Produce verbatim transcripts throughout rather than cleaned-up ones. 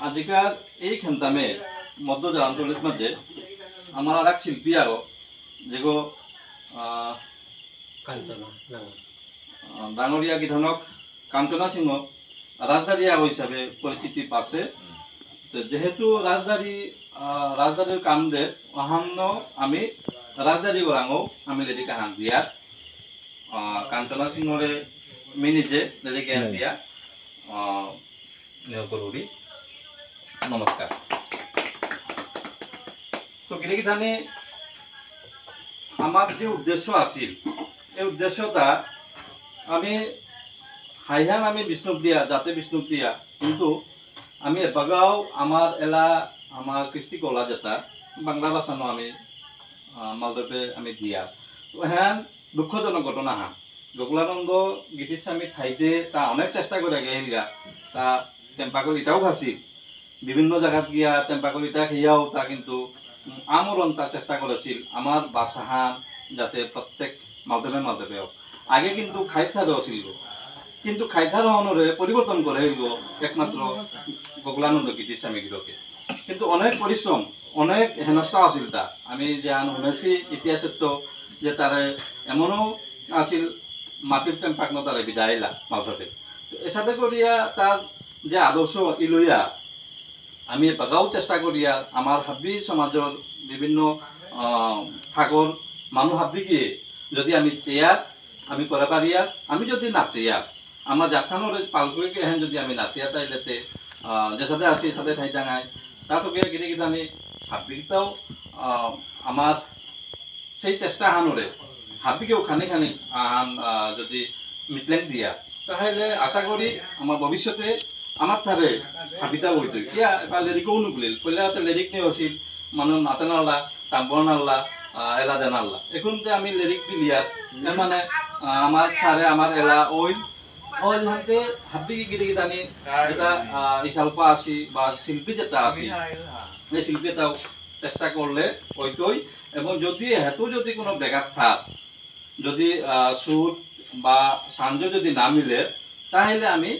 আজিকার এই খেন্তামে মধ্য জারান্তলির মাঝে আমার আর এক শিল্পী আরো, যেগো, আহ, কাঞ্চনা, ডাঙর। আহ, ডাঙরিয়া গিথানক কাঞ্চনা সিংহ রাজদারিয়া হিসাবে পরিচিতি পাচ্ছে। তো যেহেতু রাজদারি, আহ, রাজদারির কাম দে, অহান্ন আমি রাজদারি ওরাঙও আমি লেরিক আহান দিয়ার, আহ, কাঞ্চনা সিংহরে মি নিজে লেরিক আহান দিয়া, আহ, নিয়োগ করুরি। নমস্কার। তো গিরি গিথানি আমার যে উদ্দেশ্য আছিল, এই উদ্দেশ্যটা আমি হাইহান আমি বিষ্ণুপ্রিয়া, জাতে বিষ্ণুপ্রিয়া, কিন্তু আমি এবাগাও আমার এলা, আমার কৃষ্টি কলা যেটা, বাংলা ভাষা নো আমি, আহ, মালদ্বীপে আমি দিয়া। তো হ্যাঁ, দুঃখজনক ঘটনা হান। গোকুলানন্দ গীতিস্বামী থাইতে তা অনেক চেষ্টা করে গেছিলগা, তা টেম্পাকল ইটাও খাসিল, বিভিন্ন জায়গাত গিয়া টেম্পাকল ইটা খেয়াও তা কিন্তু, উম, আমরণ তা চেষ্টা করেছিল আমার ভাষাহান যাতে প্রত্যেক মালদ্বীপে মালদ্বীপে হোক। আগে কিন্তু খাইথারও ছিল, কিন্তু খাইথার হনরে পরিবর্তন করে হইল একমাত্র গোকুলানন্দ গীতিস্বামী গিরকে। কিন্তু অনেক পরিশ্রম, অনেক হেনস্থা আছিল তা। আমি যে আন শুনেছি ইতিহাসের তো যে তারে এমনও আছিল মাটির টেম্পাক ন তারে বিদায় আইলা মালদ্বীপে। তো এসাদে করিয়া তার যে আদর্শ ইলইয়া আমি এবাকাও চেষ্টা করিয়া আমার হাব্বি সমাজর বিভিন্ন, আহ, থাকর মানু হাব্বি গিয়ে যদি আমি চেয়ার, আমি করে পারিয়ার, আমি যদি না চেয়ার, আমার জাতখানোর পালকুড়িকে হেন যদি আমি না চেয়ার তাইলে তে, আহ, যে সাথে আসি সাথে থাই দাঙাই, তা তো গিয়ে গিরি গিয়ে আমি হাব্বিটাও, আহ, আমার সেই চেষ্টা হানুরে হাবিকেও খানি খানি আহান, আহ, যদি মিটলেন দিয়া, তাহলে আশা করি আমার ভবিষ্যতে আমার ঠারে হাবিতা হইতো। কিয়া এবার লেরিকও নুকুলিল, পয়লা হাতে লেরিক নিয়ে হসিল, মানে মাতে নাল্লা, তাম্বর নাল্লা, আহ, এলা দে নাল্লা। এখন তে আমি লেরিক দিলিয়ার, এর মানে, আহ, আমার ঠারে আমার এলা ওইল, ওইল হানতে হাবি কি গিরি গিদানি যেটা, আহ, ইসালপা আসি বা শিল্পী যেটা আসি, এই শিল্পী এটাও চেষ্টা করলে হইতই। এবং যদি হেতু যদি কোনো ব্যাঘাত থাক, যদি, আহ, সুর বা সাঞ্জ যদি না মিলে, তাহলে আমি,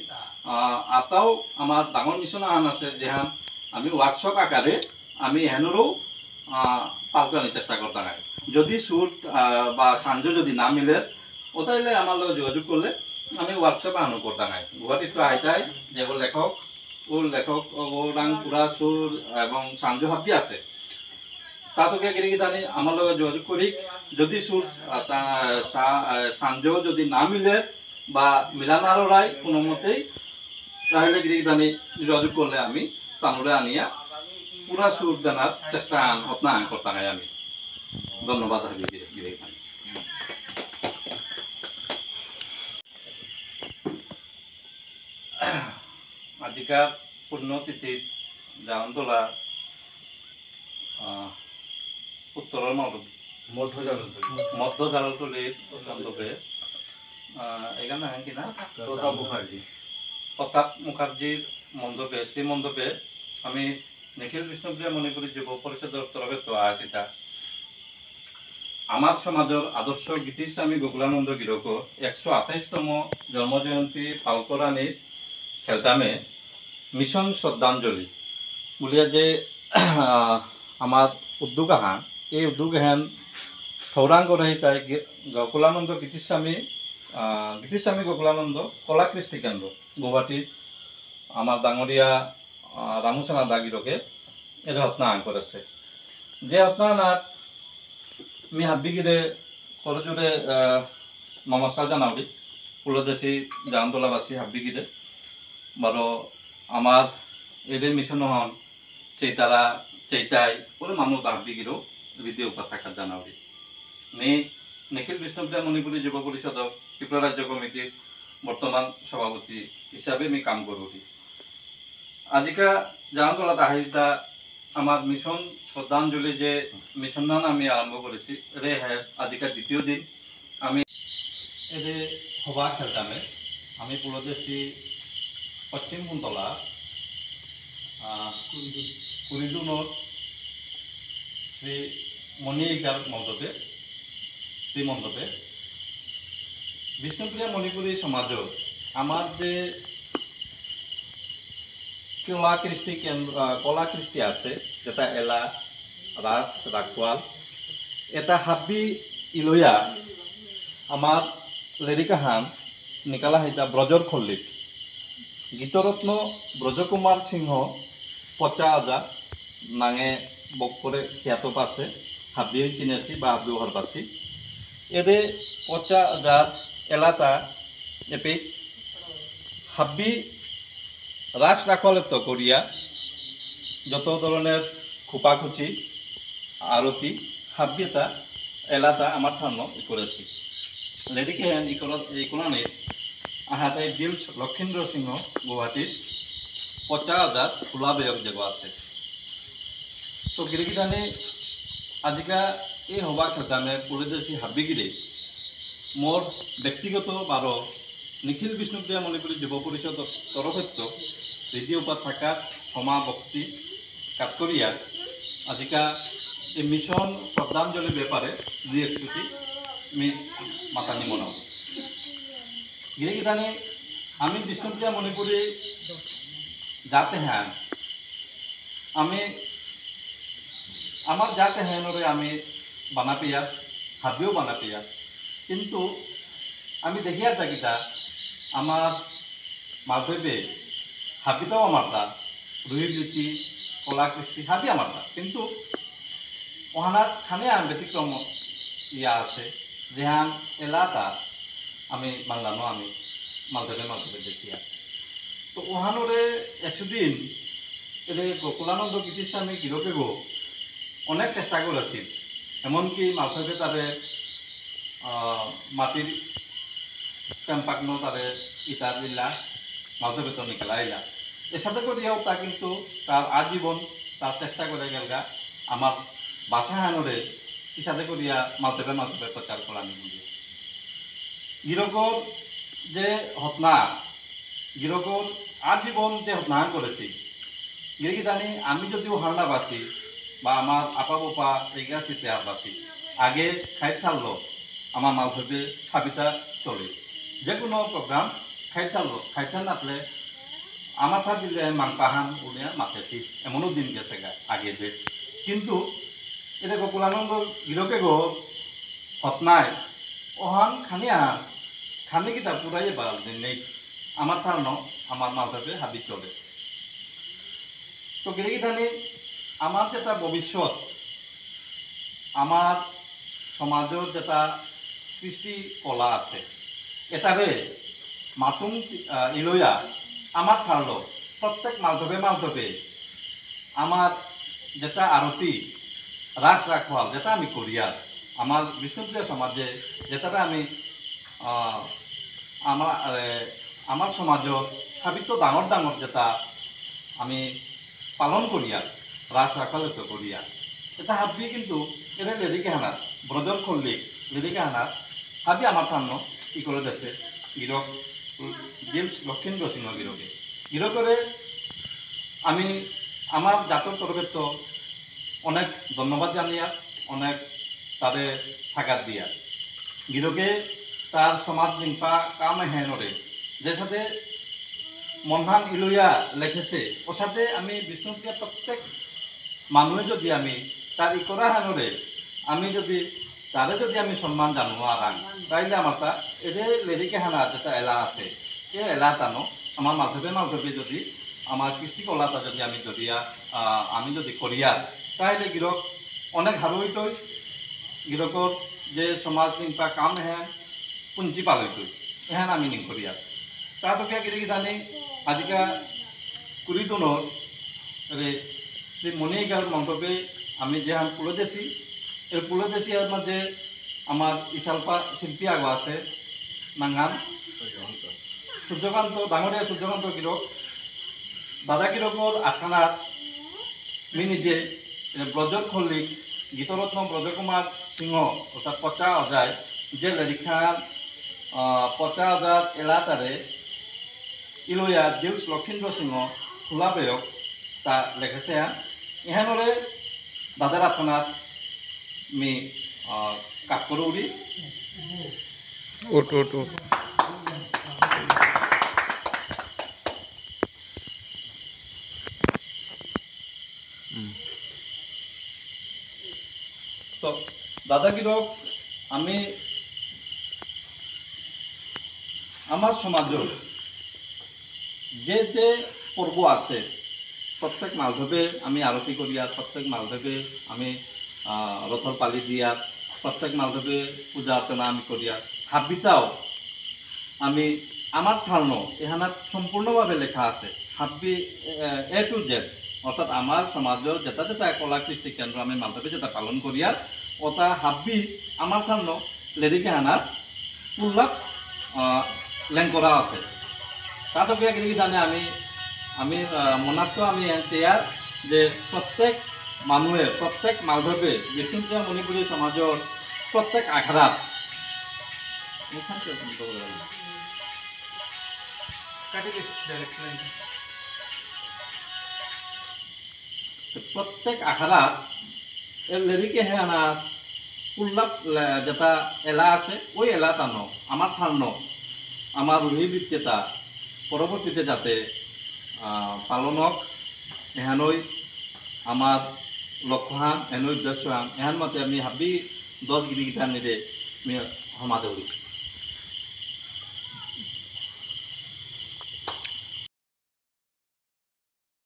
আহ, আতাও আমার ডাঙর মিশন আহান আছে, যেহান আমি ওয়ার্কশপ আকারে আমি এহানরও, আহ, পাল্টানোর চেষ্টা করতাম। যদি সুর, আহ, বা সাঞ্জ যদি না মিলে, ও তাইলে আমার লগে যোগাযোগ করলে আমি ওয়ার্কশপ আহানও করতাম। গুয়াহাটিত তো আইতাই, যে ও লেখক, ও লেখক, ও রাং পুরা সুর এবং সাঞ্জ হাবি আছে। তাতকে গিরি গিদানি আমার লগে যোগাযোগ করি, যদি সুর, আহ, তা-, সা-, আহ, সাঞ্জ যদি না মিলে বা মিলা না রয় কোনো মতেই, তাহলে গিরি গিদানি যোগাযোগ করলে আমি তানুরে আনিয়া পুরা সুর দেনার চেষ্টা আন, হতনা আন করতাম আমি। ধন্যবাদ হাবি গিরি গিদানি। আজিকার পুণ্যতিথিত জাহানতলা, আহ, উত্তরর মঠ-, মধ্য জালতলি। মধ্য জালতলির মণ্ডপে, আহ, এখানে নাম কি না? প্রতাপ মুখার্জি। প্রতাপ মুখার্জির মণ্ডপে, শ্রী মণ্ডপে আমি নিখিল বিষ্ণুপ্রিয়া মণিপুরী যুব পরিষদর তরফে তো আসিতা। আমার সমাজর আদর্শ গীতিস্বামী গোকুলানন্দ গিরকর একশো আঠাইশতম জন্মজয়ন্তী পালকরানির খেলতামে মিশন শ্রদ্ধাঞ্জলি বুলিয়া যে, আহ, আমার উদ্যোগ আহান, এই উদ্যোগ এহান থৌরাং করে তাই গি-, গোকুলানন্দ গীতিস্বামী, আহ, গীতিস্বামী গোকুলানন্দ কলা কৃষ্টি কেন্দ্র গুয়াহাটির আমার ডাঙরিয়া, আহ, রামুসেনা দা গিরকে এরে হতনা আন করেছে। যে হতনা নাত মি হাব্বিগিরে করজুরে, আহ, নমস্কার জানাউরি, পুলদেশি জাহানতলাবাসী হাব্বিগিরে। বারো আমার এদের মিশন হন চেইতারা, চেইতাই, ওরে মানু হাব্বিগিরেও হৃদয় উপাত্যাকার জানাউরি। মি নিখিল বিষ্ণুপ্রিয়া মণিপুরী যুব পরিষদর ত্রিপুরা রাজ্য কমিটির বর্তমান সভাপতি হিসাবে মি কাম করুরি। আজিকা জাহানতলাত আহিতা আমার মিশন শ্রদ্ধাঞ্জলি যে মিশন নান আমি আরম্ভ করেছি, রে হে আজিকা দ্বিতীয় দিন। আমি এদে হবা খেলতামে, আমি পুলদেশি পশ্চিম কুন্তলা, আহ, কুড়িদুনর শ্রী মণি ইকার মণ্ডপে, শ্রী মণ্ডপে, বিষ্ণুপ্রিয়া মণিপুরী সমাজর আমার যে কলা কৃষ্টি কেন্দ্র, আহ, কলা কৃষ্টি আছে, যেটা এলা, রাস, রাখোয়াল, এটা হাব্বি ইলয়া আমার লেরিক আহান নিকালা হইতা ব্রজর খল্লিক। গীতরত্ন ব্রজকুমার সিংহ পচা আজা নাঙে বক্করে খ্যাত পাসে, হাব্বিও চিনেসি বা হাব্বিও হরবাসি। এদে পচা আজার এলাতা এপিক হাব্বি রাস রাখোয়ালেত্ত করিয়া যত ধরনের খুপাখুচি, আরতি, হাব্বিতা, এলাতা আমার থানো ইকরেসি। লেরিক এহান ইকর-, ইকরানি আহাতে বিলস লক্ষীন্দ্র সিংহ গুয়াহাটির পচা আজার খোলা বেয়ক যেগো আছে। তো গিরিগিদানে আজিকা এই হবা খেলতামে পুলেদেশি হাব্বিগিরে মোর ব্যক্তিগত বারো নিখিল বিষ্ণুপ্রিয়া মণিপুরী যুব পরিষদ তরফেত্ত রেডিও পা থাকার ক্ষমা ভক্তি কাত করিয়া আজিকা এই মিশন শ্রদ্ধাঞ্জলি ব্যাপারে দুই এক চুটি মি মাতানি মনাও। গিরিগিদানে আমি বিষ্ণুপ্রিয়া মণিপুরী জাতে হ্যান, আমি আমার জাতে হ্যানরে আমি বানাপিয়া, হাবিও বানাপিয়া, কিন্তু আমি দেখিয়া থাকিতা আমার মালঠেপে হাবিতাও আমারতা, রুহির নীতি, কলা কৃষ্টি হাবি আমারতা, কিন্তু ওহানাত খানে আন ব্যতিক্রম ইয়া আছে, যেহান এলাতা আমি বাংলানো আমি মালঠেপে মালঠেপে দেখিয়া। তো ওহানরে এসুদিন এলে গোকুলানন্দ গীতিস্বামী গিরকেগো অনেক চেষ্টা করেছিল, এমনকি মালঠেপে তারে, আহ, মাটির টেম্পাকনো তারে ইটা দিলা, মালঠেপে তো নিকলাইলা। এসাদে করিয়াও তা কিন্তু তার আজীবন তার চেষ্টা করে গেলগা আমার ভাষা হানরে কিসাদে করিয়া মালঠেপে মালঠেপে প্রচার করানি বুলিয়া। গিরকর যে হতনা, গিরকর আজীবন যে হতনা করেছি, গিরি গিথানি আমি যদিও হারনা বাসি বা আমার আপা বোপা এগা সিতে আর বাসি, আগে খাই থাকলো আমার মালঠেপে হাবিতা চলে, যে কোনো প্রোগ্রাম খাই থাকলো, খাই থাক নাতলে আমার থাক দিলে মাংপাহান উনিয়া মাতেছি, এমনও দিন গেছে গা আগে যে। কিন্তু এটা গোকুলানন্দ গিরকেগো হতনায় ওহান খানি আহান, খানি কিতা পুরাই বাল দিন নেই। আমার ধারণা, আমার মালঠেপে হাবি চলে। তো গিরি গিথানি, আমার যেটা ভবিষ্যৎ, আমার সমাজের যেটা কৃষ্টি কলা আছে, এটারে মাতুং, আহ, ইলয়া আমার ঠারলো প্রত্যেক মালঠেপে মালঠেপে আমার যেটা আরতি, রাস রাখোয়াল যেটা আমি করিয়ার, আমার বিষ্ণুপ্রিয়া সমাজে যেটা আমি, আহ, আমার, আহ, আমার সমাজত হাবিত্ত ডাঙর ডাঙর যেটা আমি পালন করিয়ার, রাস রাখোয়াল তো করিয়ার, এটা হাবি কিন্তু এরে লেরিক এহানাত, ব্রজর খল্লিক লেরিক এহানাত হাবি আমার সামনে কি করে দেশে গিরক, দিল লক্ষীন্দ্র সিংহ গিরকে। গিরকরে আমি আমার জাতর তরফে তো অনেক ধন্যবাদ জানিয়া, অনেক তারে থাকাত দিয়া। গিরকে তার সমাজ নিংপা কাম এহানরে, যে সাথে মনহান ইলয়া লেখেছে, ও সাথে আমি বিষ্ণুপ্রিয়া প্রত্যেক মানুষে যদি আমি তার ইকরা হানরে, আমি যদি তারে যদি আমি সম্মান জানো আর আং, তাইলে আমার তা এদের লেরিক এহানা যেটা এলা আছে, এ এলা তানো আমার মালঠেপে মালঠেপে যদি আমার কৃষ্টি কলাটা যদি আমি যদি, আহ, আমি যদি করিয়ার, তাইলে গিরক অনেক হারৌ হইতই, গিরকর যে সমাজ নিংপা কাম এহান পুঞ্জি পালইতই, এহান আমি নিং করিয়ার। তা তো কিয়া গিরি গিথানি আজিকা কুড়ি দিনর রে শ্রী মণিকার মণ্ডপে আমি যেহান পুলদেশি, এর পুলদেশি এর মাঝে আমার ইশালপা শিল্পী আগো আছে, নাঙহান সূর্যকান্ত, ডাঙরিয়া সূর্যকান্ত গিরক, দাদা গিরকর আখানাত মি নিজে, এ, ব্রজর খল্লিক গীতরত্ন ব্রজকুমার সিংহ, অর্থাৎ পচা অজায়, যে লেরিকহান, আহ, পচা অজার এলাতারে ইলয়া দিলস লক্ষীন্দ্র সিংহ খুলা বেয়ক তা লেখেছে। এহানরে দাদার আখানাত মি, আহ, কাক করুরি। উঠ, উঠ, উঠ। দাদা গিরক, আমি আমার সমাজর যে যে পর্ব আছে, প্রত্যেক মালঠেপে আমি আরতি করিয়ার, প্রত্যেক মালঠেপে আমি, আহ, রথর পালি দিয়ার, প্রত্যেক মালঠেপে পূজা অর্চনা আমি করিয়ার। হাবিতাও আমি আমার ঠারনো এহানাত সম্পূর্ণভাবে লেখা আছে। হাব্বি, আহ, A to Z, অর্থাৎ আমার সমাজর যেটা যেটা কলা কৃষ্টি কেন্দ্র আমি মালঠেপে যেটা পালন করিয়ার, ওটা হাব্বি আমার ঠারনো লেরিক এহানাত পুল্লাত, আহ, লেং করা আছে। তাত গিয়া গিরি জানে আমি, আমি, আহ, মনাত্ত আমি এন চেয়ার যে প্রত্যেক মানুষে, প্রত্যেক মালঠেপে, বিষ্ণুপ্রিয়া মণিপুরী সমাজর প্রত্যেক আখড়াত, এখান থেকে বলতে পারবো না। কাটি দিস, direct line। তো প্রত্যেক আখড়াত এর লেরিক এহানাত পুল্লাত লে-, যেটা এলা আছে, ওই এলা তানো, আমার ঠারনো, আমার রুহি বিদ্যেতা পরবর্তীতে যাতে, আহ, পালনক, এহানই আমার লক্ষ্যহান, এহানই উদ্দেশ্যহান, এহান মতে আমি হাবি দশ গিরি গিথানিরে আমি হমা দেউরি।